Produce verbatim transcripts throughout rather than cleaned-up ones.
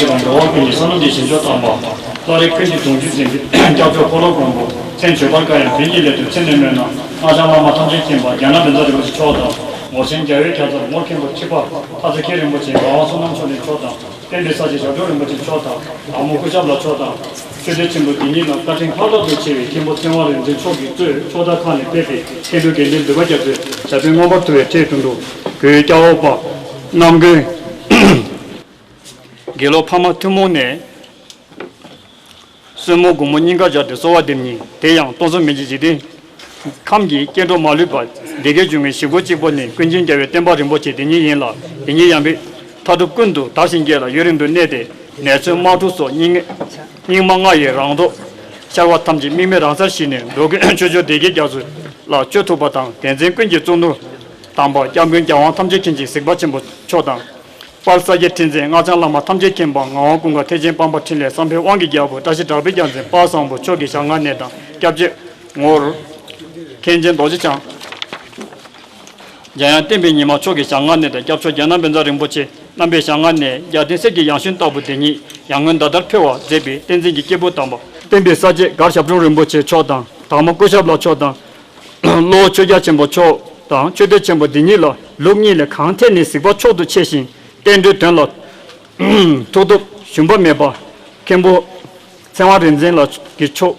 འགྲོ་བ་ཀུན་གྱི་བསོད་ནམས་ཀྱི་ཞིང་མཆོག་དམ་པ། ཏཱ་རེ་ཁུལ་གྱི་གདུང་རྒྱུད་འཛིན་པའི་སྐྱབས་མཆོག་འཁོར་ལོ་མགོན་པོ་མཚན་བརྗོད་པར་དཀའ་ཡང་དོན་གྱི་སླད་དུ་མཚན་ནས་སྨོས་ན། སྔགས་འཆང་བླ་མ་ཐམས་ཅད་མཁྱེན་པ་རྒྱ་ནག་བཛྲ་རིན་པོ་ཆེ་མཆོག་དང་། ངོར་ཆེན་རྒྱལ་བའི་རྒྱལ་ཚབ་ངོར་མཁན་པོ་ཁྲི་པ་ལྷ་རྩེ་མཁན་རིན་པོ་ཆེ་ངག་དབང་བསོད་ནམས་མཆོག་ནི་མཆོག་དང་། བསྟན་པའི་ས་སྐྱ་ཞབས་དྲུང་རིན་པོ་ཆེ་མཆོག་དང་། དྭགས་མོ་སྐུ་ཞབས་ལྷ་མཆོག་དང་། ཆོས་སྡེ་ཆེན་པོ་འདི་ཉིད་ལ་བཀའ་དྲིན་ལྷག་ཏུ་ཆེ་བའི་མཁན་པོ་ཚེ་དབང་རིག་འཛིན་མཆོག་གིས་གཙོས་ཕྱོགས་མཐའ་ཁག་ནས་ཕེབས་པའི་མཁན་སྤྲུལ་དགེ་འདུན་འདུས་པ་རྒྱ་མཚོའི་ཞབས་པད་མངོན་པར་མཐོ་བའི་ཁྲིད་དོན་དུ་བོད་སྐྱ་བོ་པ་རྣམ་ཀུན། དགེ་སློང་ཕ་མ་ཐུན་མོང་ནས། སྲུ་མོ་དགུང་མོ་སྙིང་གར་སྦྱར་ཏེ་གསོལ་བ་འདེབས་སྙིང་དེ་ཡང་སྟོང་གསུམ་མི་མཇེད་འཇིག་རྟེན་ཁམས་ཀྱི་སྐྱེ་འགྲོ་མ་ལུས་པ་སྡེ་དགེ་འབྱུང་བའི་ཞིག་པོ་གཅིག་པོ་ནི་ཀུན་མཁྱེན་རྒྱལ་བའི་བསྟན་པ་རིན་པོ་ཆེ་དེ་ཉིད་ཡིན་ལ། དེ་ཉིད་ཡང་པའི་མཐའ་སྟོབས་ཀུན་ཏུ་དར་ཞིང་རྒྱས་ལ་ཡུན་རིང་དུ་གནས་ཏེ། ནད་མཚོན་དམག་འཁྲུག་སོགས་སྙིགས་སྙིགས་མ་ལྔ་ཡི་རང་མདོག་ཤར་བ་ཐམས་ཅད་དམིགས་མེད་རང་སར་ཞི་ནས་འགྲོ་ཀུན་ཆོས་སྐྱོང་སྡེ་བརྒྱད་རྒྱ་མཚོ་ལ་སྤྱོད་ཐུབ་པ་དང་། དེ་མཚན་ཀུན་གྱི་གཙུག་ནུ་དམ་པ་སྐྱབས་མགོན་རྒྱལ་དབང་ཐམས་ཅད་མཁྱེན་ཅིང་གཟིགས་པ་ཆེན་པོ་མཆོག་དང་། དཔལ་ས་སྐྱའི་ཁྲི་འཛིན་སྔགས་འཆང་བླ་མ་ཐམས་ཅད་མཁྱེན་པ་ངག་དབང་ཀུན་དགའ་ཐེག་ཆེན་དཔལ་འབར་འཕྲིན་ལས་བསམ་འཕེལ་དབང་གི་རྒྱལ་པོ་བཀྲ་ཤིས་གྲགས་པའི་རྒྱལ་མཚན་དཔལ་བཟང་པོ་མཆོག་གི་ཞལ་སྔ་ནས་དང་། སྐྱབས་རྗེ་ངོར་མཁན་ཆེན་རྡོ་རྗེ་འཆང་འཇམ་དབྱངས་བསྟན་པའི་ཉི་མ་མཆོག་གི་ཞལ་སྔ་ནས་དང་། སྐྱབས་མཆོག་རྒྱ་ནག་བཛྲ་རིན་པོ་ཆེ་རྣམ་པའི་ཞལ་སྔ་ནས་རྒྱལ་བསྟན་གསེར་གྱི་ཡང་ཞུན་ལྟ་བུ་དེ་ཉིད་ཡར་ངོའི་ཟླ་ལྟར་འཕེལ་བར་མཛད་པའི་བསྟན་འཛིན་གྱི་སྐྱེས་བུ་དམ་པ་བསྟན་པའི་ས་སྐྱེས་མགར་ཞབས་དྲུང་རིན་པོ་ཆེ་མཆོག་དང་། དྭགས་མོ་སྐུ་ཞབས་ལྷ་མཆོག་དང་། གློ་བོ་ཆོས་རྒྱལ་ཆེན་པོ་མཆོག་དང་ཆོས་སྡེ་ཆེན་པོ་འདི་ཉིད་ལ་ལུགས་གཉིས་ལས་གང་ཐད་ནས་གཟིགས་པ་མཆོག་ཏུ་ཆེ་ཞིང་བསྟན་འགྲོའི་དོན་ལ་ཐུགས་སྟོབས་ཞུམ་པ་མེད་པ་མཁན་པོ་ཚེ་དབང་རིག་འཛིན་ལགས་ཀྱི་མཆོག་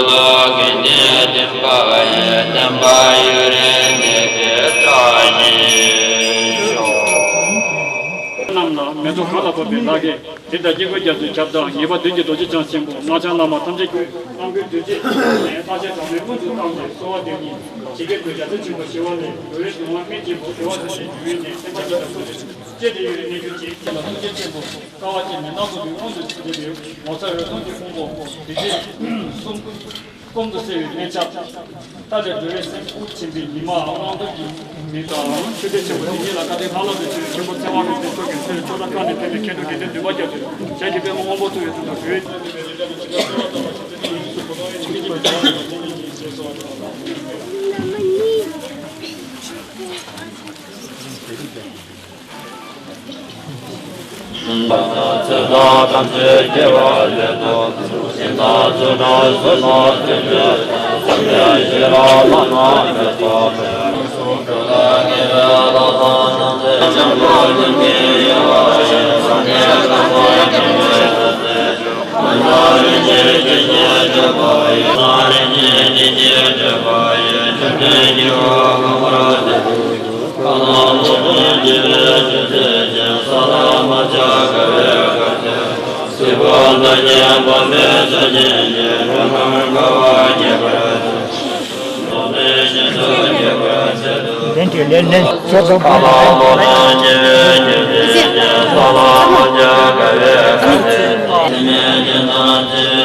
ལོ་གི་ནས་བསྟན་པ་ཡི་བསྟན་པ་ཡུན་རིང་གནས་པའི་བཀྲ་ཤིས་ཤོག་རྣམས་ལ་མེ་ཏོག་གང་ལ་ཕོག་པའི་ལྷ་སྐལ། དེ་དང་དཀྱིལ་འཁོར་རྒྱ་མཚོའི་ཁྱབ་བདག་ངེས་པར་མདུན་གྱི་རྡོ་རྗེ་འཆང་ཆེན་པོ་སྔགས་འཆང་བླ་མ་ཐམས་ཅད་ཀྱི་རྣམ་ཀུན་འདུས་བྱས་ནས་ལྷ་ཆེན་གྲངས་མེད་ཀུན་ཏུ་བལྟམས་ཏེ་གསོལ་བ་འདེབས་སྙིང་། ཇི་སྐད་དུ་རྒྱ་མཚོ་ཆེན་པོ་ཞི་བ་ལྷས། འགྲོ་བའི་གདུང་བ་སྨིན་ཅིང་འབུལ། བདེ་བ་ཆེན་པོའི་འབྱུང་བའི་གནས། སེམས་དཔའ་ཆེན་པོ་ཐུགས་རྗེ་ཆེ། ལ་ཐུགས་རྗེ་ཆེན་པོ་བསྐལ་པ་ཅན་ནས་སྣ་ཚོགས་པའི་དབང་དུ་བྱས་ཏེ་ངོ་མཚར་འོད་སྲུང་གི་ཕུང་པོ་དེ་རྗེས་གསུམ། ཀུན་ཏུ་གསལ་བའི་མཉེན་ཆས། ད་ལྟའི་འགྲོ་བའི་སེམས་ཁུར་ཆེན་པོའི་ཉི་མ་དབང་སྟོབས་ཀྱི་མིང་དང་། ཆོས་སྡེ་ཆེན་པོ་དེ་ཉིད་ལ་བཀའ་དྲིན་ལྷ་བླ་དང་ཆོས་མཁན་པོ་ཚེ་དབང་རིག་འཛིན་མཆོག་གིས་ཚེ་རབས་བཅུ་ཕྲག་ཁ་ནས་ཕེབས་པའི་མཁས་གྲུབ་དགེ་འདུན་འདུས་པ་རྒྱ་མཚོས་ཞལ་གྱི་པདྨོ་སྔོན་པོ་བཏུད་པའི་དོན་དུ་བོད། ཚེ་དང་ཐམས་ཅད་སྐྱེ་བ་ལས་ཐོབ། ཞིང་དང་ཆོས་དང་སོ་སོ་ཐོས་པའི་བསམ་པའི་ཤེས་རབ་བླ་ན་མེད་པ། ལན་དེ་ལན་ལན་ཅོ་ཙམ་པ་ལ། འདི་ན་འདི་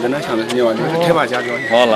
ན་བཞག་ནས་ཉེ་བ་འདི་ཐེ་བ་བཞག་ཡོད། ཧོ་ལ།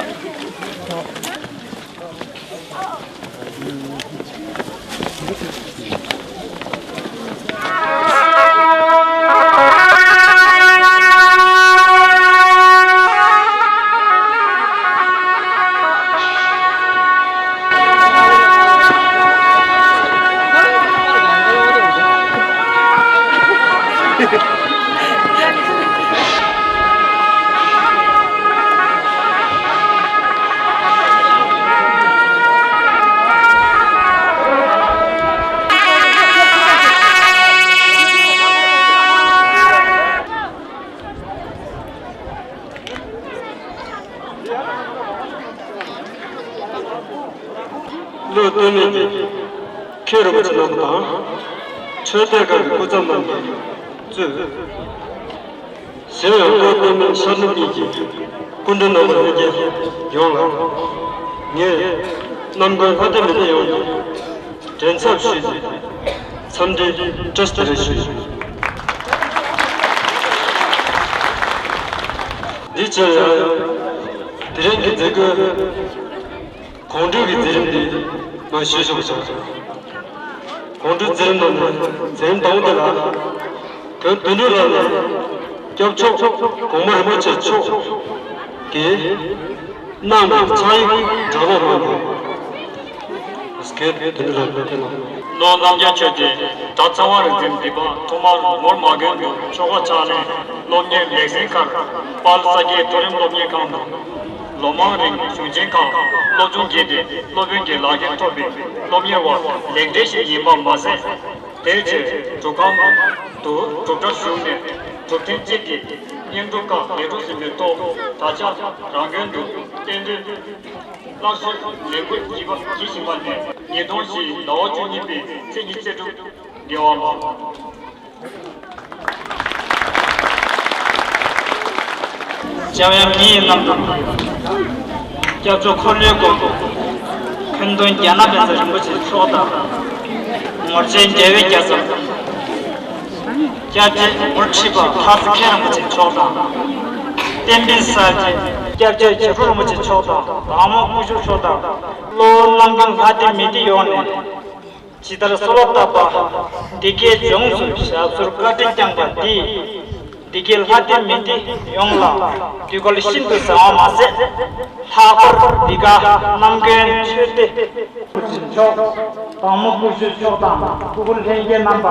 བློ་གཏད་མེད་ཀྱི་མཁན་རིན་པོ་ཆེ་རྣམ་པ་དང་། ཆོས་དད་ཁང་གི་སྐུ་ཚབ་རྣམ་པས་གཙོས། གཞན་ཡང་བློ་གཏད་མེད་ཤར་ནུབ་གཉིས་ཀྱི་སྐུ་མགྲོན་རྣམ་པ་ལྷན་རྒྱས་ཡོངས་ལ་ངས་རྣམ་ཀུན་ལྷ་སྡེ་མི་སྡེ་ཡོངས་ཀྱི་མགྲིན་ཚབ་ཞུས་ཏེ་འཚམས་འདྲི་བཀྲ་ཤིས་བདེ་ལེགས་ཞུ། འདི་ཕྱིར་ཡང་དེ་རིང་གི་མཛད་སྒོའི་གོང་འགྲོས་ཀྱི་མཛད་རིམ་འདི་མ་ཞུས་ཆོག་པ་བྱུང་སོང་། གོང་འགྲོའི་མཛད་རིམ་ནང་ནས་མཛད་རིམ་དང་པོ་དེ་ལ་དོན་དོན་གྲུབ་ལགས་ནས་སྐྱབས་མཆོག་གོང་མ་རིན་པོ་ཆེ་མཆོག་གིས་གནང་བའི་ཕྱག་ཡིག་སྒྲ་སློབ་གནང་དགོས། སྐད་དོན་གྲུབ་ལགས་ཕེབས་གནང་། ནོར་རྣམ་རྒྱལ་ཆོས་ཀྱི་གྲྭ་ཚེ་དབང་རིག་འཛིན་འདུས་པ་ཐོག་མར་ངོར་མ་དགོན་དུ་ཆོ་ག་ཕྱག་ལེན་སློབ་གཉེར་ལེགས་གསན་ཁར་དཔལ་ས་སྐྱའི་མཐོ་རིམ་སློབ་གཉེར་ཁང་དུ། ལོ་མང་རིང་གཞུང་ཆེན་ཁག་སློབ་སྦྱོང་བགྱིས་ཏེ་སློབ་དཔོན་གྱི་ལག་འཁྱེར་ཐོབ་པའི་སློབ་གཉེར་བ་ལེགས་གྲས་ཤིག་ཡིན་པ་མ་ཟད། དེའི་ཕྱིར་སྒྲུབ་ཁང་དུ་སྒྲུབ་གྲྭར་ཞུགས་ནས་སྒྲུབ་ཐུན་གཅིག་གི་བསྙེན་སྒྲུབ་ཁག་ལེགས་གྲུབ་ཟིན་པའི་ཐོག་ད་ཆ་རང་དགོན་དུ་རྟེན་འབྲེལ་བསླབ་གཞི་ལས་འགུལ་བགྱིས་པ་བགྱིད་བཞིན་པ་ནས་ཉིས་སྟོང་བཞི་ཟླ་བ་བཅུ་གཉིས་པའི་ཚེས་ཉི་ཤུ་རྩ་དྲུག་དགེ་བ་ལ། འཇམ་དབྱངས་མི་ཡི་རྣམ་གྲོལ། སྐྱབས་མཆོག་འཁོར་ལོའི་སྐུ། འཁོན་སྟོན་རྒྱ་ནག་པཎ་ཆེན་རིན་པོ་ཆེ་མཆོག་དང་། ངོར་ཆེན་རྒྱལ་བའི་རྒྱལ་ཚབ། སྐྱབས་རྗེ་ངོར་ཁྲི་པ་ལྷ་རྩེ་མཁན་རིན་པོ་ཆེ་མཆོག་དང་། བསྟན་པའི་གསར་བརྗེ་སྐྱབས་རྗེ་ཞབས་དྲུང་རིན་པོ་ཆེ་མཆོག་དང་དྭགས་མོ་སྐུ་ཞབས་མཆོག་དང་བློ་གནང་མཁན་ལྷ་སྡེ་མི་སྡེ་ཡོངས་ནས་ཇི་ལྟར་གསོལ་བ་བཏབ་པ་འདི་གའི་ལྗོངས་སུ་ཞབས་སོར་བཀའ་དྲིན་བསྐྱངས་པ་འདིས། འདི་གའི་ལྷ་སྡེ་མི་སྡེ་ཡོངས་ལ་དུས་གལ་ཤིན་ཏུ་གཟེངས་པ་མ་ཟད། ལྷག་པར་འདི་ག་གནམ་དགོན་ཆོས་སྡེ་མཆོག་དང་མོ་སྐུ་ཞབས་མཆོག་དང་སྐུ་འཁོར་ལྷན་རྒྱས་རྣམ་པ།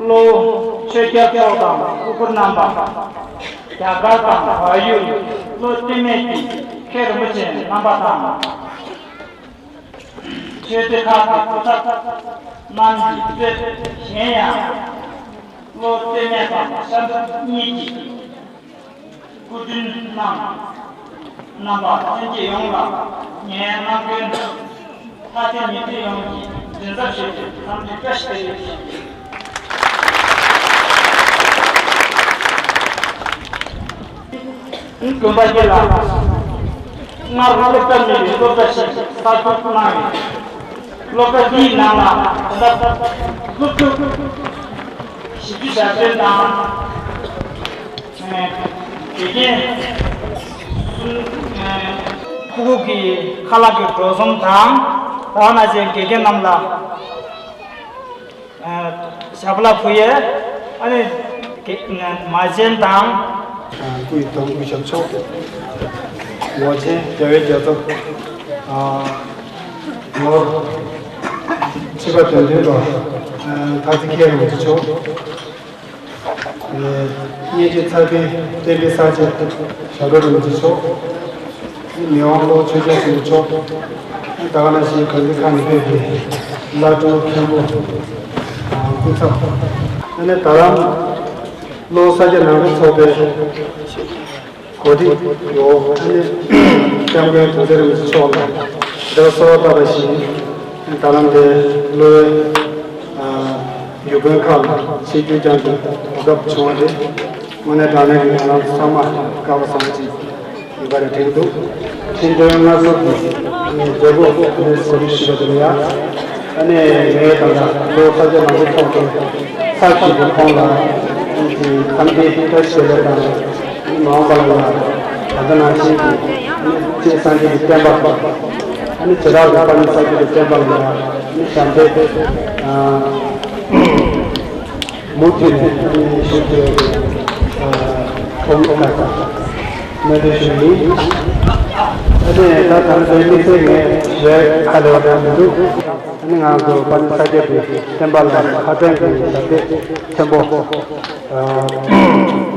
བློ་ཆོས་རྒྱལ་མཆོག་དང་སྐུ་འཁོར་རྣམ་པ། རྒྱ་གར་དང་བལ་ཡུལ་བློ་བསྟེན་མེད་ཀྱི་མཁན་རིན་པོ་ཆེ་རྣམ་པ་དང་། ཆོས་སྡེ་ཁག་གི་སྐུ་ཚབ་རྣམས་ཀྱིས་གཙོས་གཞན་ཡང་བློ་བསྟེན་མེད་དང་ཤར་ཕྱོགས་གཉིས་ཀྱི་སྐུ་མདུན་རྣམས། རྣམ་པ་ལྷན་རྒྱས་ཡོངས་ལ་ངས་རྣམ་ཀུན་ལྷ་སྡེ་མི་སྡེ་ཡོངས་ཀྱི་མགྲིན་ཚབ་ཞུས་ཏེ་འཚམས་འདྲི་བཀྲ་ཤིས་བདེ་ལེགས་ཞུ། དགོན་པ་འདི་ལ་སྔར་སློབ་གྲྭ་མེད་པའི་སློབ་གྲྭ་ཞིག་གསར་འཛུགས་གནང་ཡོད། སློབ་གྲྭ་འདིའི་ནང་ལ་ད་ལྟ་སློབ་ཕྲུག་བཞི་བཅུ་ཞེ་བདུན་དང་། དགེ་རྒན་གསུམ། ཕྲུ་གུ་གི་ཁ་ལག་གི་འགྲོ་སོང་དང་། ད་ག་ནང་བཞིན་དགེ་རྒན་རྣམས་ལ་ཞབས་ལ་ཕུལ་ཡས། ཨ་ནི་དགེ་མ་བྱན་དང་། སྐུའི་དོན་ཀུན་ཞབས་མཆོག་ངོར་ཆེན་རྒྱལ་བའི་རྒྱལ་ཚབ། ངོར་ཁྲི་པ་དོན་ལྡན་པ། ཐ་ཚིག་མཁན་རིན་པོ་ཆེ་མཆོག། ཨ་ནི་བརྙན་འཕྲིན་ཚགས་པའི་བསྟན་པའི་གསར་བརྗེ་ཞབས་དྲུང་རིན་པོ་ཆེ་མཆོག། མི་དབང་བློ་ཆོས་རྒྱལ་ཟེར་མི་མཆོག། ད་ག་ནང་བཞིན་གང་ཅི་ཁ་ནས་ཕེབས་པའི་བླ་སྤྲུལ་མཁན་པོ། སྐུ་ཚབ། ཨ་ནི་ད་རང་བློ་གསར་བརྗེ་ནང་པའི་ཚོགས་པའི་གོ་སྒྲིག་ཡོད། ཨ་ནི་སྐྱབས་མགོན་དོན་གྲུབ་རིན་པོ་ཆེ་མཆོག་ལ་འདིར་གསོལ་བ་བཏབ་པ་བཞིན། ད་རང་འདིར་སློབ་གཡུག་མགོན་ཁག་ལ་ཆིབས་བསྒྱུར་བསྐྱངས་ཏེ་གོ་སྐབས་བྱུང་བ་རེད། དངོས་གནས་དྲང་གནས་ཀྱི་ང་རང་ཚོ་ཚང་མ་དགའ་པོ་བཟང་པོ་ཅིག་ཡིན་པ་རེད་དྲན་འདུག་ཁྲིམས་དོན་སྔ་སོར་གྱི་མཛད་སྒོ་ལས་གོ་སྒྲིག་ཞུས་པ་དེ་ལ་ཡ། ཨ་ནི་ངས་ད་ལྟ་ལོ་ས་ཆ་མང་པོ་ཐོག་ཏུ་ཚར་ཞིག་གི་ཁོང་ལ་ཁམས་བདེ་བཀྲ་ཤིས་བདེ་ལེགས་དང་མ་འོངས་པ་ལ་ཡ་ད་ལྟ་ནང་བཞིན་གྱི་ཅེས་སངས་རྒྱས་ཀྱི་བསྟན་པ། ཨ་ནི་བྱེ་བྲག་གི་དཔལ་ལྡན་ས་སྐྱ་གི་བསྟན་པ་ལ་ཡང་ནི་ཞབས་འདེགས་མུ་མཐུད་ནས་ཨ་ནི་ཞུ་རྒྱུ་ཡོད་པའི་ཁོང་ཁ་ས་སྨོན་འདུན་ཞུ་ཡིན། ཨ་ནི་ད་ད་ལྟའི་དམིགས་བསལ་ངས་ཞུ་ཡ་ཁ་ལས་པ་མི་འདུག་ཨ་ནི་ང་ཚོ་དཔལ་ལྡན་ས་སྐྱ་གི་བསྟན་པ་ལ་ཁ་ཚན་གྱི་ཞབས་འདེགས་ཆེན་པོ།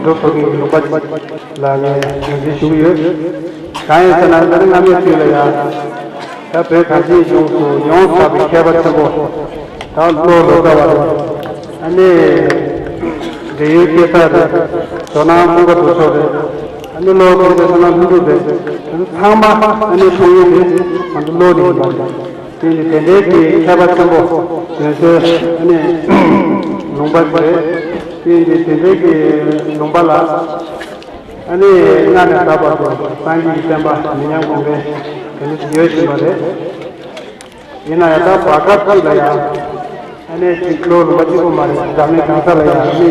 སྒྲུབ་ཐུབ་མཁན་གྱི་ལུང་པ་ལ་ངས་ངོས་འཛིན་ཞུ་གི་ཡོད། གང་ཡིན་ཟེར་ན་ད་ནི་སྔ་མའི་དུས་ལ་ཡང་ད་བོད་གངས་ཅན་ལྗོངས་སུ་ཡོངས་གྲགས་པའི་མཁས་པ་ཆེན་པོ་ད་བློ་ལོ་ཙཱ་བ་རེད། ཨ་ནི་འབྲས་ཡུལ་སྐལ་བཟང་རེད། ཇོ་ནང་ཀུན་དགའ་རྡོ་ཆོས་རེད། ཨ་ནི་བློ་ལོ་ཙཱ་བ་ལྷུན་གྲུབ་རེད། ད་ཚང་མ་ཨ་ནི་འཁྲུངས་ཡུལ་དེ་ང་ཚོ་ལྷོ་ནས་ཡིན་པ་རེད། དེ་ནི་དེ་འདྲའི་གི་མཁས་པ་ཆེན་པོ་ཡོད་སའི་ཨ་ནི་ལུང་པ་ཞིག་རེད། དེ་ནི་དེ་འདྲའི་གི་ལུང་པ་ལ་ཨ་ནི་སྔ་ནས་ད་བར་དུ་སངས་རྒྱས་ཀྱི་བསྟན་པ་མི་ཉམས་གོང་འཕེལ་དེ་འདྲ་ཞིག་ཡོད་བཞིན་པ་རེད། ཡིན་ན་ཡང་ད་བར་སྐབས་ཅིག་ལ་ཡང་ཨ་ནི་གཅིག་ལོ་ལུང་པ་གཅིག་པོ་མ་རེད། འཛམ་གླིང་གང་ས་ལ་ཡང་ཨ་ནི་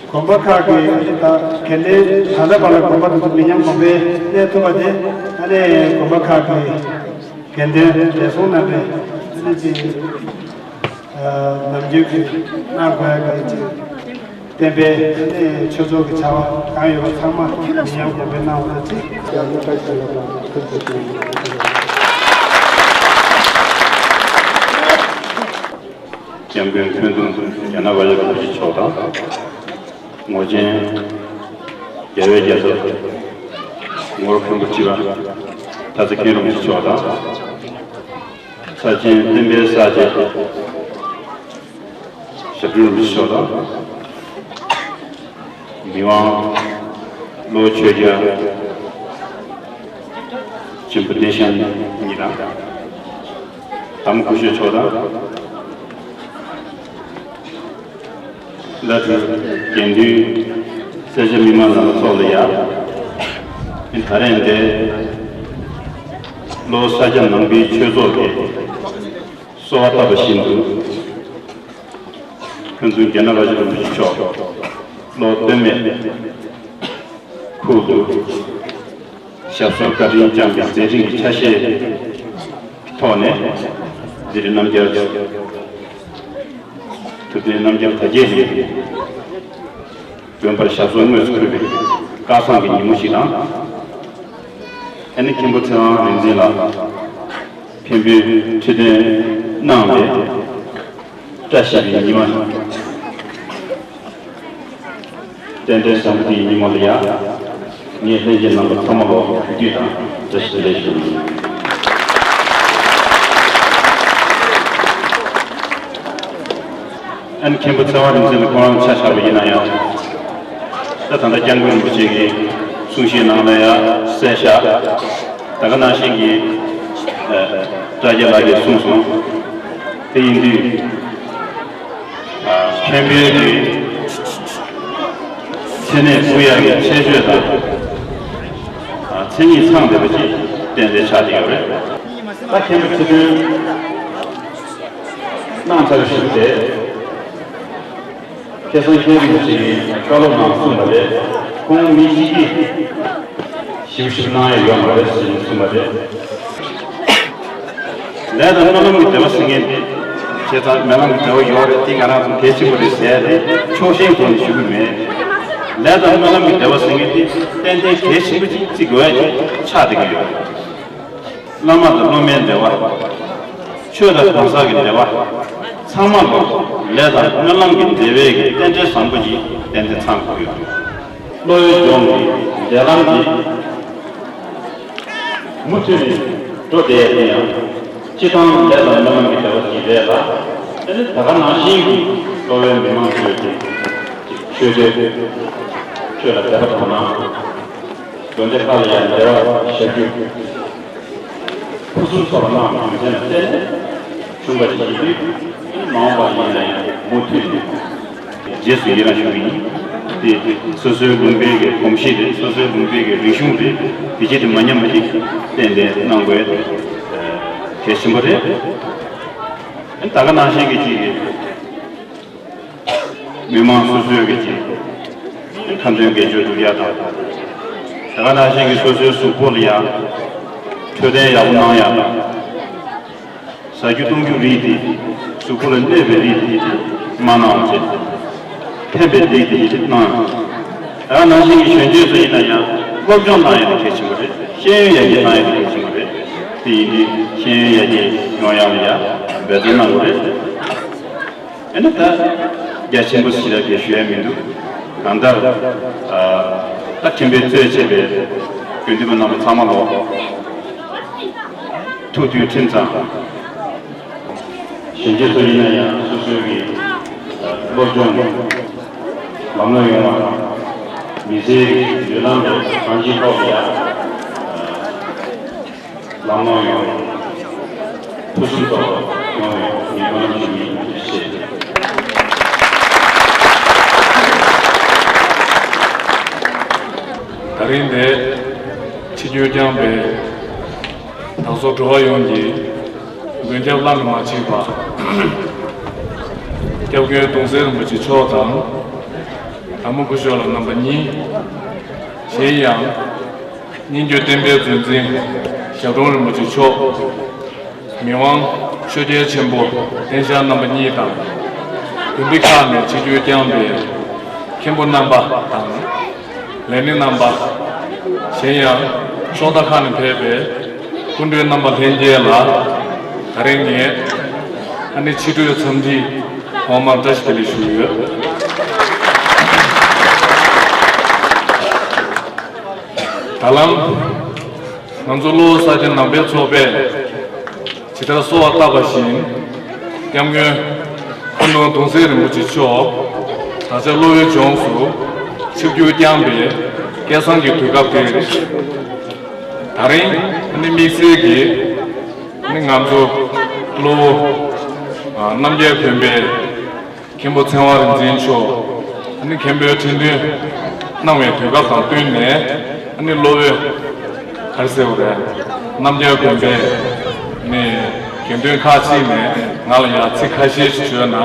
དགོན་པ་ཁག་གི་ད་དགེ་འདུན་ད་ལྟ་བར་ལ་དགོན་པ་དེ་ཚོ་མི་ཉམས་གོང་འཕེལ་གནས་ཐུབ་པ་དེ་ཨ་ནི་དགོན་པ་ཁག་གི་དགེ་འདུན་བགྲེས་སོང་རྣམ་པས་ཨ་ནི་ཅིག་ནམ་རྒྱུན་གྱི་གནང་དགོས་ཡ་གི་ཅིག་བསྟན་པའི་ཨ་ནི་ཆོས་ཚོགས་ཀྱི་བྱ་བ་གང་ཡོད་པ་ཚང་མ་མི་ཉམས་གོང་འཕེལ་གནང་བ་ཅིག་ཡང་ན་བཀྲ་ཤིས་བདེ་ལེགས་དང་ཐུགས་རྗེ་ཆེ། སྐྱབས་མགོན་ཁྲི་སྟོན་རྒྱ་ནག་པ་ཡབ་རིན་པོ་ཆེ་མཆོག་དང་། ངོར་ཆེན་རྒྱལ་བའི་རྒྱལ་ཚབ་ངོར་མཁན་པོ་ཁྲི་པ་ཐ་ཚིག་མཁན་རིན་པོ་ཆེ་མཆོག་དང་། ས་ཆེན་བསྟན་པའི་གསར་བརྗེ་ཞབས་དྲུང་རིན་པོ་ཆེ་མཆོག་དང་། མི་དབང་བློ་ཆོས་རྒྱལ་ཆེན་པོ་བདེ་ཆེན་ཉིད་དང་། དམ་སྐུ་ཞབས་མཆོག་དང་། བླ་སྤྲུལ་དགེ་འདུན་སེར་སྐྱ་མི་མང་རྣམ་པ་ཚོ་ལ་ཡ། ད་རེས་འདི་ལོ་ས་སྐྱ་ནང་པའི་ཆོས་ཚོགས་ཀྱི་གསོལ་བ་བཏབ་པ་བཞིན་དུ། ཕན་ཚུན་རྒྱ་ནག་བླ་སྤྱི་རིན་པོ་ཆེ་མཆོག་བློ་གཏད་མེད། ཁུལ་དུ་ཞབས་སོར་བཀའ་དྲིན་བསྐྱངས་ཀྱི་མཛད་འཕྲིན་གྱི་ཆ་ཤས་ཐོག་ནས་འདིར་རྣམ་རྒྱལ་ཐུབ་བསྟན་རྣམ་རྒྱལ་དར་རྒྱས་ཀྱིས་དགོན་པར་ཞབས་སོར་དངོས་སུ་བསྐུལ་བའི་བསྐལ་བཟང་གི་ཉིན་མོ་ཞིག་དང་། ཨ་ནི་མཁན་པོ་ཚེ་དབང་རིག་འཛིན་ལགས་མཁན་པོའི་ཁྲི་འདོན་གནང་བའི་བཀྲ་ཤིས་པའི་ཉི་མ། རྟེན་འབྲེལ་བཟང་པོ་འདིའི་ཉིན་མོ་ལ་ཡང་ངས་ལྷན་རྒྱས་རྣམ་པ་ཚང་མ་ལ་གུས་འདུད་དང་བཀྲ་ཤིས་བདེ་ལེགས་ཞུ་གི་ཡིན། ཨ་ནི་མཁན་པོ་ཚེ་དབང་རིག་འཛིན་ལ་ཁོ་རང་ཆ་བཞག་པ་ཡིན་ན་ཡང་། ད་ད་ལྟ་སྐྱབས་མགོན་རིན་པོ་ཆེ་གི་གསུང་བཤད་ནང་ལ་ཡང་གསལ་བཞག་ད་ག་ནང་བཞིན་གྱི་ཨ་བཀྲ་རྒྱ་ལགས་ཀྱིས་གསུངས་སོང་། དེ་ཡིན་དུས། ཨ་མཁན་པོའི་གི་མཚན་གནས་ཕུལ་ཡག་གི་ཁྱད་ཆོས་དང་། ཨ་མཚན་ཉིད་ཚང་བསྡད་པ་ཅིག་ཏན་ཏན་ཆགས་ཀྱི་ཡོད་རེད། ད་མཁན་པོ་ཁྲི་སྟོན་གནང་ཚར་ཞུས་ཏེ། ཁ་སང་མཁན་རིན་པོ་ཆེ་གིས་བཀའ་སློབ་ནང་གསུངས་པ་རེད། ཁོང་མི་གཅིག་གིས་ཞིབ་ཞིབ་གནང་ཡ་ཡོད་མ་རེད་ཟེར་ནས་གསུངས་པ་རེད། ལས་དང་སྨོན་ལམ་གྱི་འབྲེལ་བ་ཟེར་མཁན་དེ་བྱས་ཙང་སྨོན་ལམ་གྱི་འབྲེལ་བ་ཡོད་རེད། དེ་ང་རང་ཚོ་གལ་ཆེན་པོ་རེད་ཟེར་ཏེ་ཕྱོགས་ཞེན་ཐོག་ནས་ཞུ་གི་མེད། ལས་དང་སྨོན་ལམ་གྱི་འབྲེལ་བ་ཟེར་མཁན་དེ་ཏན་ཏན་གལ་ཆེན་པོ་ཅིག་བརྩི་དགོས་ཡ་ཅིག་ཆགས་བསྡད་ཀྱི་ཡོད་རེད། བླ་མ་དང་སློབ་མའི་འབྲེལ་བ། ཆོས་དང་གང་ཟག་གི་འབྲེལ་བ། ཚང་མ་ལ་ལས་དང་སྨོན་ལམ་གྱི་འབྲེལ་བའི་གི་རྟེན་འབྲེལ་བཟང་པོ་ཞིག་ཏན་ཏན་ཚང་དགོས་ཡོད། བློ་ཡི་ལྗོངས་ཀྱི་འབྲེལ་ལམ་འདི་མུ་མཐུད་ནས་འགྲོ་བསྡད་ཡ་དེ་ཡང་སྤྱི་བཏང་ལས་དང་སྨོན་ལམ་གྱི་འབྲེལ་བ་ཞིག་རེད་ལ། དེ་ནི་ད་ག་ནང་བཞིན་གྱི་གཙོ་བོའི་མི་མང་ཚོས་ཀྱི་ཆོས་དད། ཆོས་ལ་དད་པ་དག་སྣང་། དགོན་སྡེ་ཁག་ལ་ཡང་འབྲེལ་བ་བྱ་རྒྱུ། ཕུན་སུམ་ཚོགས་པ་གནང་བའི་རྒྱུ་མཚན་ལ་བརྟེན་ནས་བྱུང་བ་ཞིག་ཡིན་དུས། མ་འོངས་པ་ཡིན་ན་ཡང་མུ་མཐུད་ནས་རྗེས་སུ་ཡི་རང་ཞུ་གི་ཡིན། དེ་སོ་སོའི་ལུང་པའི་གི་གོམས་གཤིས་རེད། སོ་སོའི་ལུང་པའི་གི་རིག་གཞུང་རེད། དེ་ཆེད་དུ་མ་ཉམས་པ་ཞིག་ཏན་ཏན་གནང་དགོས། གལ་ཆེན་པོ་རེད། ད་ག་ནང་བཞིན་གྱི་ཅིག་གི་མི་མང་སོ་སོའི་གི་ཅིག་ཁ་འདོན་དགེ་སྦྱོར་སྒྲུབ་ཡ་དང་། ད་ག་ནང་བཞིན་གྱི་སོ་སོའི་གཟུགས་པོ་ལ་ཡ་འཕྲོད་བསྟེན་ཡག་པོ་གནང་ཡ་དང་། ཟ་རྒྱུ་བཏུང་རྒྱུ་རིགས་དེ་གཟུགས་པོ་ལ་གནོད་པའི་རིགས་དེ་མ་གནང་བ་བྱས། ཕན་པའི་རིགས་དེ་གནང་ཡ། ད་ག་ནང་བཞིན་གྱི་གཞོན་སྐྱེས་ཚོ་ཡིན་ན་ཡང་སློབ་སྦྱོང་གནང་ཡ་དེ་གལ་ཆེན་པོ་རེད། ཤེས་ཡོན་ཡར་རྒྱས་གནང་ཡ་དེ་གལ་ཆེན་པོ་རེད། དེ་ཡིན་དུས་ཤེས་ཡོན་ཡར་རྒྱས་ཡོང་ཡ་ལ་ཡ་འབད་བརྩོན་གནང་དགོས་རེད། ཨ་ནི་ད་རྒྱ་ཆེན་པོ་ཞིག་ལ་དེ་ཞུ་ཡ་མི་འདུག་གང་ལྟར་ཨ་ད་མཁན་པོའི་གཙོས་བྱས་པའི་དགེ་འདུན་པ་རྣམ་པ་ཚང་མ་ལོ་ཐུགས་མཐུན་ཁྲིམས་གཙང་། གཞོན་སྐྱེས་ཚོ་ཡིན་ན་ཡང་སོ་སོའི་གི་ཨ་སློབ་སྦྱོང་ལམ་ལྷོང་ཡོང་བ་དང་། མི་ཚེའི་གི་མདུན་ལམ་དུ་གང་ཅིའི་ཐོག་ལ་ཡང་ཨ་ལམ་ལྷོང་ཡོང་བའི་ཕུན་སུམ་ཚོགས་པ་ཡོང་བའི་ཉིན་མོ་ཞིག་ཡིན་ཞེས། ད་རིང་འདིར་ཆིབས་བསྒྱུར་བསྐྱངས་པའི་བདག་སོགས་འགྲོ་བ་ཡོངས་ཀྱི་མགོན་སྐྱབས་བླ་ན་མ་མཆིས་པ་སྐྱབས་མགོན་གདུང་སྲས་རིན་པོ་ཆེ་མཆོག་དང་། དར་མོ་སྐུ་ཞབས་ལགས་རྣམ་པ་གཉིས། གཞན་ཡང་། སྙན་བརྒྱུད་བསྟན་པའི་མཛོད་འཛིན་ཞབས་དྲུང་རིན་པོ་ཆེ་མཆོག་མི་དབང་ཆོས་རྒྱལ་ཆེན་པོ་ལྷན་ཞབས་རྣམ་པ་གཉིས་དང་། དགོན་སྡེ་ཁག་ནས་ཆིབས་བསྒྱུར་བསྐྱངས་པའི་མཁན་པོ་རྣམ་པ་དང་། ལས་སྣེ་རྣམ་པ། གཞན་ཡང་ཕྱོགས་མཐའ་ཁག་ནས་ཕེབས་པའི་སྐུ་མགྲོན་རྣམ་པ་ལྷན་རྒྱས་ལ་ད་རིང་ངས་ཨ་ནི་ཕྱི་དྲོའི་འཚམས་འདྲི་ཐོག་མར་བཀྲ་ཤིས་བདེ་ལེགས་ཞུ་ཡོད། ད་ལམ། ང་ཚོ་གློ་བོ་ས་སྐྱ་ནང་པའི་ཚོགས་པས་ཇི་ལྟར་གསོལ་བ་བཏབ་པ་བཞིན། སྐྱབས་མགོན་ཀུན་འདུས་གདུང་སྲས་རིན་པོ་ཆེ་མཆོག་ད་ཆ་གློ་བོའི་ལྗོངས་སུ་ཆིབས་བསྒྱུར་བསྐྱངས་པའི་སྐལ་བཟང་གི་དུས་སྐབས་དེར། ད་རིང་ནི་དམིགས་བསལ་གྱིས་ནི་ང་ཚོ་གློ་བོ་རྣམ་རྒྱལ་དགོན་པའི་མཁན་པོ་ཚེ་དབང་རིག་འཛིན་མཆོག་ཨ་ནི་མཁན་པོའི་ཁྲི་འདོན་གནང་བའི་དུས་སྐབས་དང་བསྟུན་ནས། ཨ་ནི་གློ་བོའི་ག་རེ་ཟེར་བ་རེད། རྣམ་རྒྱལ་དགོན་པའི་ནི་དགེ་འདུན་ཁག་ཅིག་ནས་ང་ལ་ཡང་ཚིག་ཁ་ཤས་ཤིག་བརྗོད་ན་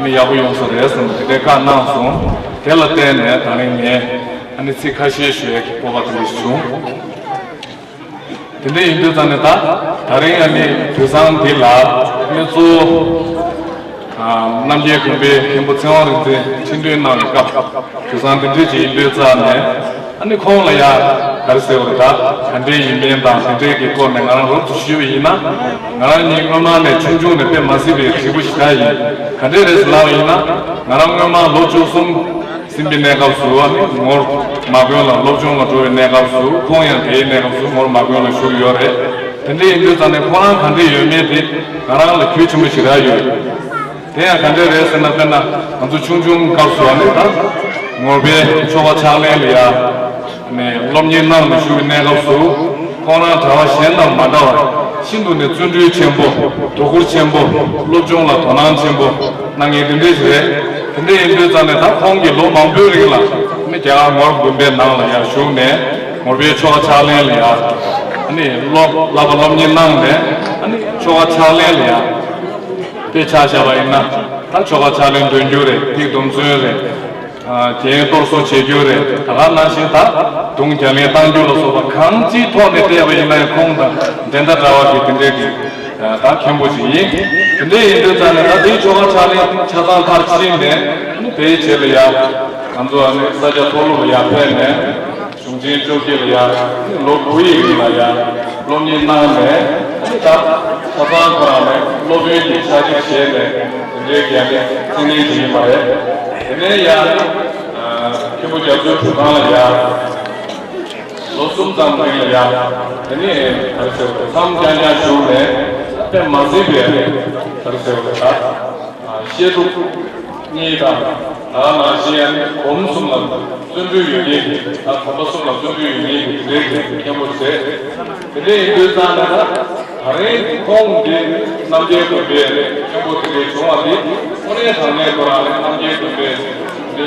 ནི་ཡག་པོ་ཡོང་ས་རེད་བསམ་ནས་དེ་འདྲའི་བཀའ་གནང་སོང་། དེ་ལ་བརྟེན་ནས་ད་རིང་ངས་ ཨ་ནི་ཚིག་ཁ་ཤས་ཞུ་ཡག་གི་སྤོབས་པ་དེ་འདྲ་ཞིག་བྱུང་། དེ་འདྲ་ཡིན་དུས་ཙང་ནས་ད་ད་རིང་ཨ་ནི་དུས་བཟང་འདི་ལ་ཨ་ནི་གཙོ་བོ་ཨ་རྣམ་རྒྱལ་དགོན་པའི་མཁན་པོ་ཚེ་དབང་རིག་འཛིན་ཁྲི་འདོན་གནང་བའི་སྐབས་དུས་བཟང་འདི་འདྲ་ཅིག་ཡིན་དུས་ཙང་ནས་ཨ་ནི་ཁོང་ལ་ཡ་ག་རེ་ཟེར་བ་རེད། ད་ག་འདྲའི་ཡིན་མིན་དང་དེ་འདྲའི་གི་སྐོར་ནས་ང་རང་རོབ་ཙམ་ཞུས་པ་ཡིན་ན། ང་རང་ཉིད་སྔོན་མ་ནས་ཆུང་ཆུང་ནས་དཔེ་མ་སྲིད་པའི་དྲེག་པོ་ཞེ་དྲག་ཡིན། ག་འདྲས་རེད་ཟེར་ལབ་པ་ཡིན་ན། ང་རང་སྔོན་མ་ལོ་བཅུ་གསུམ་ཟིན་པའི་གནས་སྐབས་སུ་ཨ་ནི་ངོར་མ་དགོན་ལ་སློབ་སྦྱོང་ལ་འགྲོ་བའི་གནས་སྐབས་སུ། ཁོང་ཡང་དེའི་གནས་སྐབས་སུ་ངོར་མ་དགོན་ལ་བཞུགས་ཡོད་རེད། དེ་འདྲ་ཡིན་དུས་ཙང་ནས་ཁོ་རང་ག་འདྲས་ཡོད་མེད་དེ་ང་རང་ལ་གུས་ཆེན་པོ་ཞེ་དྲག་ཡོད། དེ་ཡང་ག་འདྲས་རེད་ཟེར་ན། དཔེར་ན་ང་ཚོ་ཆུང་ཆུང་སྐབས་སུ་ཨ་ནི་ད་ངོར་པའི་ཆོ་ག་ཕྱག་ལེན་ལ་ཡ་ནས་སློབ་གཉེར་གནང་ནས་བཞུགས་པའི་གནས་སྐབས་སུ། ཁོང་རང་གྲྭ་པ་གཞན་དང་མ་འདྲ་བར་ཤིན་ཏུ་ནས་བརྩོན་འགྲུས་ཆེན་པོ། དོ་ཁུར་ཆེན་པོ། སློབ་སྦྱོང་ལ་དོ་སྣང་ཆེན་པོ་གནང་མཁན་དེ་འདྲས་ཞིག་རེད། དེ་འདྲས་ཡིན་དུས་ཙང་ནས་ད་ཁོང་གིས་ལོ་མང་པོའི་རིང་ལ་ནི་རྒྱ་གར་ངོར་དགོན་པའི་ནང་ལ་ཡར་བཞུགས་ནས་ངོར་པའི་ཆོ་ག་ཕྱག་ལེན་ལ་ཡར་ནི་སློབ་བསླབ་པ་སློབ་གཉེར་གནང་ནས། ཨ་ནི་ཆོ་ག་ཕྱག་ལེན་ལ་ཡར་དཔེ་ཆ་བཞག་པ་ཡིན་ན། ད་ཆོ་ག་ཕྱག་ལེན་འདོན་རྒྱུ་རེད། ཐིག་སྡོམ་བརྩོན་རེད། རྒྱན་གཏོར་གསོག་བྱེད་རྒྱུ་རེད། ད་ག་ནང་བཞིན་ད་དུང་རྒྱ་ལན་གཏང་རྒྱུ་ལ་སོགས་པ་གང་ཅིའི་ཐོག་ནས་བལྟས་པ་ཡིན་ན་ཡང་ཁོང་དང་འགྲན་ཟླ་བྲལ་བ་གི་དེ་འདྲའི་གི་ད་མཁན་པོ་ཞིག་ཡིན། དེ་འདྲ་ཡིན་དུས་ཙང་ནས་ད་དེའི་ཆོ་ག་ཕྱག་ལེན་ཆ་ཚང་མཐར་ཕྱིན་ནས། དེའི་རྗེས་ལ་ཡ་ང་ཚོ་ཨ་ནི་ས་སྐྱ་མཐོ་སློབ་ལ་ཡར་ཕེབས་ནས། གཞུང་ཆེན་བཅོ་བརྒྱད་ལ་ཡ་ལོ་དགུ་ཡི་རིང་ལ་ཡ་སློབ་གཉེར་གནང་ནས། ད་ཆ་ཚང་ཁོ་རང་ནས་སློབ་དཔོན་གྱི་ཕྱག་ཞུ་བྱས་ནས་དེ་འདྲའི་གི་ཨ་ནི་མཚན་གནས་ཅིག་ཡིན་པ་རེད། དེ་ནས་ཡ་ཨ་མཁན་པོ་རྒྱ་མཚོའི་གྲུབ་ཁང་ལ་ཡ་ལོ་གསུམ་ཙམ་རིང་ལ་ཡ། དེ་ནས་ག་རེ་ཟེར་བ་རེད། མཚམས་རྐྱང་རྐྱང་བཞུགས་ནས་དཔེ་མ་སྲིད་པའི་ག་རེ་ཟེར་བ་རེད། ད་བཤད་སྒྲུབ་གཉིས་དང་། ད་ག་ནང་བཞིན་ཡང་སྒོམ་གསུམ་ལ་བརྩོན་འགྲུས་ཡོད་མཁན་གྱི། ད་སྒོམ་པ་གསུམ་ལ་བརྩོན་འགྲུས་ཡོད་མཁན་གྱི་དེ་འདྲའི་མཁན་པོ་ཟེར། དེ་འདྲ་ཡིན་དུས་ཙང་ནས་ད་ད་རེས་ཁོང་འདི་རྣམ་རྒྱལ་དགོན་པའི་མཁན་པོ་དེ་འདྲའི་བྱུང་བ་འདི་དངོས་གནས་དྲང་གནས་ཁོ་རང་རྣམ་རྒྱལ་དགོན་པའི་འདི་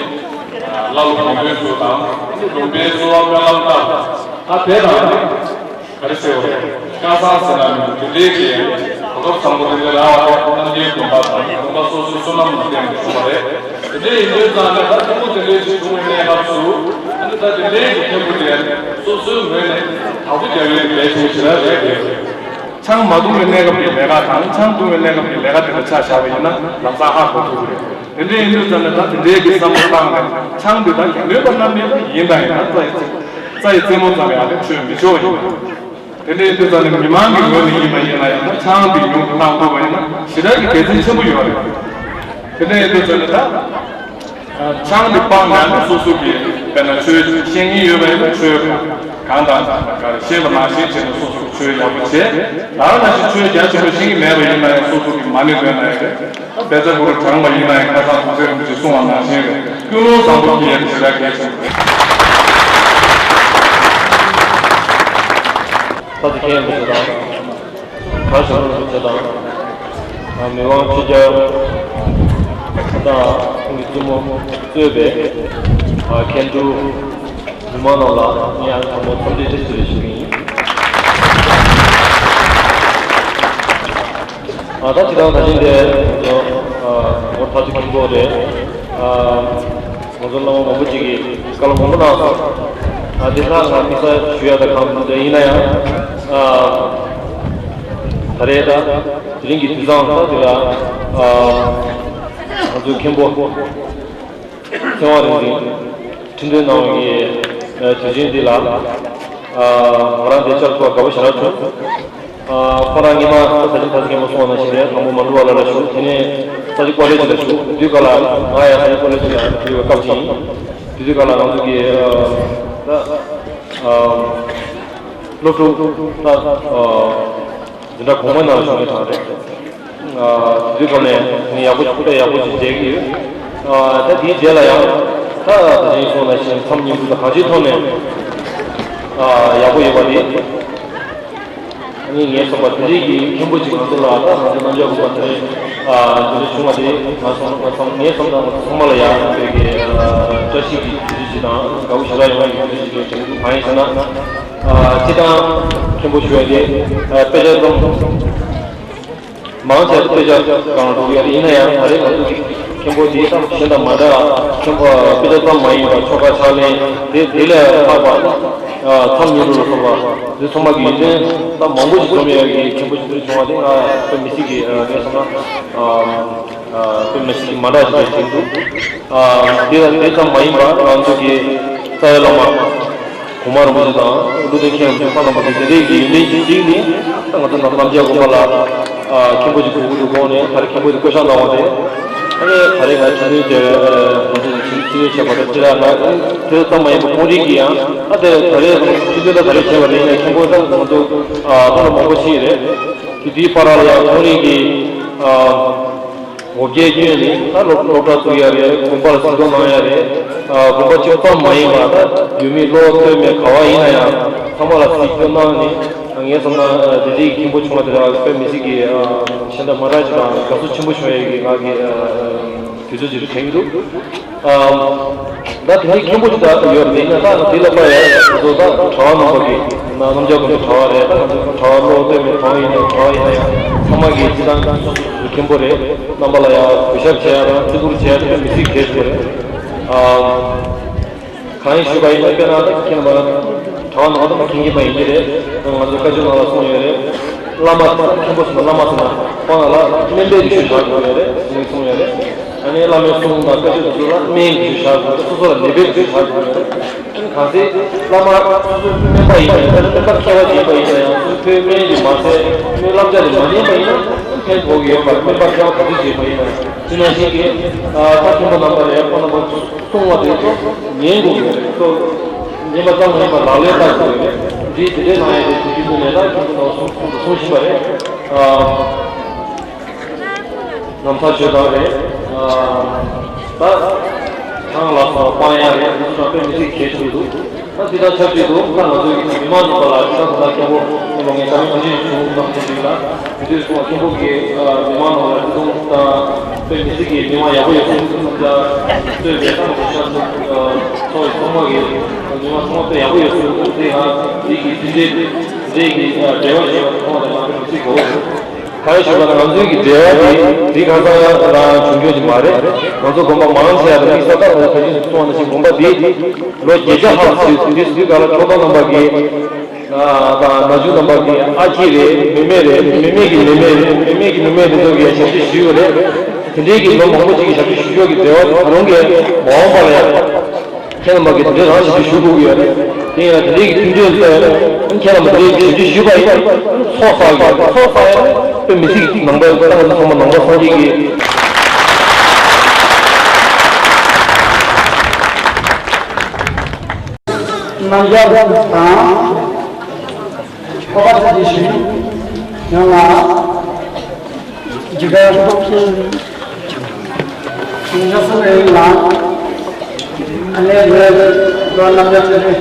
བླ་སློབ་དགེ་འདུན་ཚོ་དང་། ལུང་པའི་གསོལ་བ་སྨོན་ལམ་བཏབ། ད་དེ་དང་ག་རེ་ཟེར་བ་རེད། སྐལ་བཟང་ཟེར་ན་མི་འདུག་དེ་འདྲའི་གི་གོ་སྐབས་བཟང་པོ་དེ་འདྲ་རག་པ་དེ་རྣམ་རྒྱལ་དགོན་པ་དང་དགོན་པ་སོ་སོའི་བསོད་ནམས་ལ་བརྟེན་ནས་བྱུང་བ་རེད། དེ་འདྲ་ཡིན་དུས་ཙང་ནས་ད་ཐུན་མོང་དེ་འདྲའི་ཞིག་བྱུང་བའི་གནས་སྐབས་སུ། ཨ་ནི་ད་དེ་འདྲའི་གི་མཁན་པོ་དེ་སོ་སོའི་ངོས་ནས་དང་པོ་རྒྱབ་ཡོད་ཀྱི་ལས་བྱུང་ཞེ་དྲག་རེད་དེ། ཆང་མ་བཏུང་བའི་གནས་སྐབས་ཀྱི་ལས་ཀ་དང་ཆང་བཏུང་བའི་གནས་སྐབས་ཀྱི་ལས་ཀ་དེ་འདྲ་ཆ་བཞག་པ་ཡིན་ན་ལམ་སང་ཧ་གོ་ཐུབ་ཀྱི་རེད། དེ་འདྲ་ཡིན་དུས་ཙང་ནས་ད་དེ་འདྲའི་གི་བསམ་བློ་བཏང་ནས་ཆང་འདི་ད་དགེ་འདུན་པ་རྣམས་ནས་ད་ཡིན་དང་ཡིན་ན་རྩ་ཡི་རྩེ་རྩ་ཡི་རྩེ་མོ་ཙམ་ཡང་ནས་མཆོད་མི་ཆོག་ཡིན། དེ་འདྲ་ཡིན་དུས་ཙང་ནས་མི་མང་གི་ངོས་ནས་ཡིན་པ་ཡིན་ན་ཡང་ད་ཆང་འདི་ཉུང་དུ་བཏང་ཐུབ་པ་ཡིན་ན་ཞེ་དྲག་གི་དགེ་མཚན་ཆེན་པོ་ཡོད་རེད། དེ་འདྲ་ཡིན་དུས་ཙང་ནས་ད། ཆང་འདི་སྤངས་ནས་ནི་སོ་སོ་གི་དཔེར་ན་ཆོས་ཤེས་ཀྱི་ཡོད་པ་ཡིན་ན་ཆོས་གང་དང་གང་ཤེས་པ་ནང་བཞིན་བྱས་ནས་སོ་སོ་གི་ཆོས་ཡག་པོ་བྱེད། ད་ག་ནང་བཞིན་ཆོས་རྒྱ་ཆེན་པོ་ཤེས་ཀྱི་མེད་པ་ཡིན་ན་ཡང་སོ་སོ་གི་མ་ཎི་འདོན་ན་ཡང་རེད། ད་དཔེ་ཆ་ཁོ་རང་བགྲངས་པ་ཡིན་ན་ཡང་ཁ་སང་གོང་ས་རིན་པོ་ཆེས་གསུངས་པ་ནང་བཞིན་རེད། ཀུན་སློང་བཟང་པོ་སྐྱེ་ཡ་དེ་ཞེ་དྲག་གལ་ཆེན་པོ་རེད། ད་དེ་མཁན་པོ་ཚོ་དང་། གར་ཞབས་དྲུང་རིན་པོ་ཆེ་དང་། མི་དབང་ཆོས་རྒྱལ་དང་ཁོང་གི་བཙུན་མོ་གཙོས་པའི་མཁན་སྤྲུལ་མི་མང་རྣམས་ལ་ངས་ཨ་ནི་དང་པོ་འཚམས་འདྲི་བཀྲ་ཤིས་བདེ་ལེགས་ཞུ་གི་ཡིན། ད་སྤྱིར་བཏང་ད་ཕྱིན་ཏེ་ང་ཚོ་ངོ་མཐའ་ཚོ་ཁྱིམ་ཚོགས་རེད། ང་ཚོ་བླ་མ་མང་པོ་ཅིག་གིས་བཀའ་སློབ་མང་པོ་གནང་སོང་། ཨ་དེ་ལྟར་ང་དམིགས་བསལ་ཞུ་ཡ་ད་གང་མི་འདུག་ཡིན་ན་ཡང་། ཨ་ད་རེས་ད་དེ་རིང་གི་དུས་བཟང་ད་དེ་ལ་ཨ་ང་ཚོའི་མཁན་པོ་ཚེ་དབང་རིག་འཛིན་ཁྲི་འདོན་གནང་བའི་གི་དུས་ཆེན་འདི་ལ་ཨ་ང་རང་འདིར་བཅར་ཐུབ་པ་དགའ་པོ་ཞེ་དྲག་བྱུང་། ཨ་ཁོ་རང་སྔོན་མ་ད་ད་ཅི་ད་ཅི་མཁན་པོ་གསུངས་པ་ནང་བཞིན་རེད། དང་པོ་མ་འགྲོ་བ་ལ་ལ་བཞུགས། དེ་ནས་ས་ཆ་ཀོ་ལེ་ཇི་ལ་བཞུགས། དེ་དུས་སྐབས་ལ་ང་ཡང་ས་ཆ་ཀོ་ལེ་ཇི་ལ་ཡོད་པའི་སྐབས་ཤིག་ཡིན། དེ་དུས་སྐབས་ལ་ང་ཚོ་གི་ཨ་ད་ཨ་སློབ་ཕྲུག་ད་ཨ་འཛིན་གྲྭ་གོང་མའི་ནང་ལ་བཞུགས་མཁན་གྲས་རེད། ཨ་དེ་དུས་སྐབས་ནས་ངས་ཡག་པོ་དཔེ་ཡག་པོ་ཞིག་མཇལ་གྱི་ཡོད། ཨ་ད་དེའི་རྗེས་ལ་ཡང་ད་ད་ཅི་གསུངས་ནང་བཞིན་མཚམས་སྙིང་པོ་དང་གང་ཅིའི་ཐོག་ནས་ཨ་ཡག་པོ་ཡོད་པ་དེ། ཨ་ནི་ངས་སོང་པ་དེ་རིགས་ཀྱི་མཁན་པོ་ཅིག་ང་ཚོ་ལ་ད་ང་ཚོ་རྣམ་རྒྱལ་དགོན་པ་དེ་ནས་ཨ་དེ་འདྲ་བྱུང་བ་དེ་ང་སོང་ང་སོང་ངས་སོང་ད་ང་ཚོ་ཚང་མ་ལ་ཡང་དེ་གི་ཨ་བཀྲ་ཤིས་ཀྱི་དུས་ཚོད་ཅིག་དང་དགའ་བོ་ཞེ་དྲག་ཡོང་བའི་དུས་ཚོད་ཅིག་དེ་དྲན་གྱི་འདུག་གང་ཡིན་ཟེར་ན། ཨ་སྤྱིར་བཏང་མཁན་པོ་ཞུ་བ་དེ་ཨ་དཔེ་ཆ་ཙམ་མང་ཆེ་བ་དཔེ་ཆ་སྒང་ལ་འགྲོ་གི་ཡོད་རེད། ཡིན་ན་ཡང་ད་རེས་ང་ཚོ་ མཁན་པོ་དེའི་གཏམ་གཞན་དང་མ་འདྲ། མཁན་པོ་དཔེ་ཆ་ཙམ་མ་ཡིན་པར་ཆོ་ག་ཕྱག་ལེན་དེ་དེ་ལས་ལྷག་པ། མཚམས་སྙིགས་དྲུག་ལ་སོགས་པ་འདི་ཚང་མ་གི་ཡོན་ཏན་ད་མང་པོ་ཞིག་འཛོམས་ཡོད་པའི་མཁན་པོ་ཞིག་འདིར་བྱུང་བ་དེ་ང་དཔེ་མི་སྲིད་ཀྱི་ངས་བསམ་ན་དཔེ་མི་སྲིད་ཀྱི་མ་འདྲ་ཞིག་དྲན་འདུག་དེ་དེ་ཙམ་མ་ཡིན་པར་ང་ཚོ་གི་རྩ་བའི་བླ་མ། གོང་མ་རིན་པོ་ཆེ་དང་ཀླུ་ལྡིང་མཁན་རིན་པོ་ཆེ་ཁོང་རྣམ་པ་གིས་དེ་འདྲའི་གི་ཡོན་ཏན་ཅིག་བསྒྲིགས་ནས། ད་ང་ཚོ་ནམ་རྣམ་རྒྱལ་དགོན་པ་ལ་ཨ་མཁན་པོ་ཅིག་དགོས་ཀྱི་འདུག་དགོངས་ནས། ད་རེས་མཁན་པོ་དེ་བསྐོ་བཞག་གནང་བ་དེ། ཨ་ནི་ད་རེས་ང་ཚོ་ནུས་བྱས་ང་ཚོ་ཕྱི་ཕྱི་ལས་བྱས་པ་དང་ཕྱི་ལ་ང་དེ་ཙམ་མ་ཡིན་པར་ཁོང་རང་གིས་ཡང་ཨ་དེ་ད་རེས་ཕྱི་ལོ་ད་ད་རེས་བྱས་པ་རེད། ཡིན་ནའི་མཁན་པོ་ད་ང་ཚོ་ཨ་ད་ལོ་མང་པོ་ཞིག་རེད། དེ་དུས་བར་ལ་ཡང་ཁོང་རང་གིས་ཨ། འོ་བརྒྱལ་བསྐྱོན་ནས་ད་སློབ་སློབ་གྲྭ་བཙུགས་ཡ་རེད། དགོན་པ་ལ་གཟིགས་སྐྱོང་གནང་ཡ་རེད། ཨ་དགོན་པ་གཅིག་པོ་ཙམ་མ་ཡིན་པར་ད་ཡུལ་མི་སློབ་སྟོད་སྨད་ག་བ་ཡིན་ན་ཡང་ཚང་མ་ལ་གཟིགས་སྐྱོང་གནང་ནས། ངས་བསམ་ན་ཨ་དེ་འདྲའི་མཁན་པོ་བྱུང་བ་དེ་ལ་དཔེ་མི་སྲིད་ཀྱི་ཨ་གཞན་དང་མ་འདྲ་ཞིག་དང་དགའ་བསུ་ཆེན་པོ་བྱུང་ཡ་གི་ང་གི་ཨ་དུས་ཚོད་ཅིག་དྲན་གྱི་འདུག་ཨ་ད་དེ་འདྲའི་མཁན་པོ་ཅིག་ད་ཡོད་རེད། ཡིན་ན་ད་དེ་ལ་དཔག་ཡ་ང་ཚོ་ད་གྲྭ་བ་རྣམ་པ་གི་ན་རྣམ་རྒྱལ་དགོན་པའི་གྲྭ་བ་རེད། ད་ང་ཚོ་གྲྭ་བ་སློབ་སྟོད་སྨད་གང་ཡིན་ན་གྲྭ་བ་ཡིན་ན་ཡང་ཚང་མ་གི་སྤྱི་བཏང་མཁན་པོ་རེད། རྣམ་པ་ལ་ཡང་གུས་ཞབས་བྱེད་ཡ་དང་བརྩི་བཀུར་བྱེད་ཡ་དེ་དཔེ་མི་སྲིད་གལ་ཆེན་པོ་རེད། ཨ་གང་ཡིན་ཞུས་པ་ཡིན་ན་དཔེར་ན་ད་ཁྱེད་རྣམ་པ་གྲྭ་བ་ནང་ལ་མཁྱེན་གྱི་མ་ཡིན་གྱི་རེད། ང་ཚོ་བཀའ་ཆོས་ནང་ལ་གསུངས་ཡོད་རེད། བླ་མ་མཁན་པོ་ཟེར་ན་བླ་མ་ཟེར་ན་ཁོང་ལ་སྨན་པའི་རིགས་སུ་བཞག་དགོས་ཡོད་རེད་གསུངས་ཡོད་རེད། ཨ་ནི་བླ་མའི་གསུང་དང་བཀའ་ཆོས་དེ་ཚོ་ལ་སྨན་གྱི་རིགས་སུ་བཞག་དགོས་རེད། སོ་སོ་ལ་ནད་པའི་རིགས་སུ་བཞག་དགོས་ཡོད་རེད། གང་ཚེ་བླ་མ་སོ་སོའི་སྨན་པ་ཡིན་ན་ཡང་། སྨན་པ་མཁས་པ་ཅིག་ཡིན་པ་ཡིན་ན་ཡང་། སོ་སོའི་སྨན་གྱིས་མ་ཚད་སྨན་བསླབ་བྱ་དེ་མ་ཉན་པ་ཡིན་ན་ཕན་ཐོགས་ཀྱི་ཡོད་པ་རེད། སྨན་པ་མཁས་པ་ག་ཚོད་ཅིག་ཡིན་པ་ཡིན་ན་ཡང་། དེ་ནང་བཞིན་གྱི་ད་མཁན་པོ་རྣམ་པ་ལ་ཡང་ཁོང་རྣམ་པ་གསུང་བ་དེ་ཚོ་ཉན་དགོས་ཀྱི་རེད། ཚོ་ཉན་པ་ཙམ་མ་ཡིན་པར་ལག་ལེན་བསྟར་དགོས་ཀྱི་རེད། འདི་དེ་འདྲའི་གནང་ཡས་དེ་དུས་རྒྱུན་དུ་ནས་ད་མཁན་པོ་རྣམ་པ་གསུང་གསུང་གསུང་བཞིན་པ་རེད། ཨ། ནམ་མཁའ་ཇོ་བདག་རེད། ཨ་ད་ཆང་ལ་སོགས་སྤང་ཡ་རེད། འདི་ཚོ་དཔེ་མི་སྲིད་གལ་ཆེན་པོ་འདུག་ད་འདི་དང་ཆབས་ཅིག་ཏུ་ད་ང་ཚོའི་མི་མང་རྣམ་པ་ལ་ད་ད་ལྟ་མཁན་པོ་རྣམ་པ་ངས་བཀའ་མོལ་ག་ཚོད་ཞིག་གསུང་གནང་ཐུབ་ཀྱི་ཡོད་ལ། དེ་དུས་སོང་བ་མཁན་པོ་གིས་ཨ་མི་མང་རྣམས་ལ་བརྩི་མཐོང་དང་དཔེ་མི་སྲིད་ཀྱི་མི་མང་ཡག་པོ་ཡོད་གསུང་གསུང་ད་གཙོས་པའི་ཏང་གི་ཤར་ཚོགས་ཚོགས་ཚོགས་ཚང་མ་གིས་མི་མང་ཚང་མ་དཔེ་ཡག་པོ་ཡོད་གསུང་གསུང་དེ་ང་འདི་གི་དེ་འདྲའི་དེ་འདྲའི་གི་འབྲེལ་བ་ཞིག་མཐོང་བ་དང་ང་དཔེ་མི་སྲིད་དགའ་བོ་ཡོད། གང་ཞུ་བ་ན་ང་ཚོའི་གི་འབྲེལ་བ་དེ་དེ་ཁ་སང་རང་བྱུང་ཆོག་ཅིག་མ་རེད། ང་ཚོ་དགོན་པ་མང་ཆེ་བ་དང་དམིགས་བསལ་ད་ང་ཚོ་ག་ཅིག་གསུངས་པ་ནང་བཞིན་དགོན་པ་འདི་ལོ་བརྒྱད་བརྒྱ་ལྷག་ཙམ་ཕྱིན་དུས་སུ་ག་ལ་ཁྱོད་ཚོ་རྣམ་པ་གི་ཨ་དང་ན་ཆུང་རྣམ་པ་གི་ཨ་ཅེ་རེད། མེ་མེ་རེད། མེ་མེ་གི་མེ་མེ་རེད། མེ་མེ་གི་མེ་མེ་དེ་ཚོ་གི་ཡ་ཞབས་ཕྱི་ཞུས་པ་རེད། དེ་འདྲའི་གི་ལོ་མང་པོ་ཅིག་གི་ཞབས་ཕྱི་ཞུ་ཆོག་གི་འབྲེལ་བ་དེ་ད་རུང་གི་མ་འོངས་པ་ལ་ཡང་། ཁྱེད་རྣམ་པ་གིས་དེ་འདྲའི་རང་ཞིག་ཏུ་ཞུ་དགོས་ཀྱི་ཡོད་རེད། དེ་ཡང་དེ་འདྲའི་གི་མཐུན་སྒྲིལ་ཚོ་ཡང་ཁྱེད་རྣམ་པ་དེ་འདྲའི་གི་ཞུ་ཞུ་བ་ཡིན་ན་ཚོགས་བསགས་ཀྱི་ཚོགས་བསགས་ཡ་དཔེ་མི་སྲིད་ཀྱི་ནང་པའི་ཏང་ཚང་མ་ནང་པ་སངས་རྒྱས་ཀྱི་རྣམ་རྒྱལ་དང་། ཁོ་པ་ཚོ་དེ་བཞིན་ཡང་ལ་འཇིགས་སྐར་ཉི་ཤུ་རེ་ལ་ཨ་ནེ་རེ་ལོ་རྣམ་རྒྱལ་ཚེ་རིང་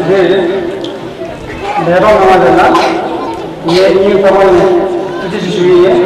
རེ་ལས་རོགས་གནང་བ་རེད་ལ། ངས་སྙིང་ཐག་པ་ནས་ཐུགས་རྗེ་ཆེ་ཞུ་ཡི་ཡིན།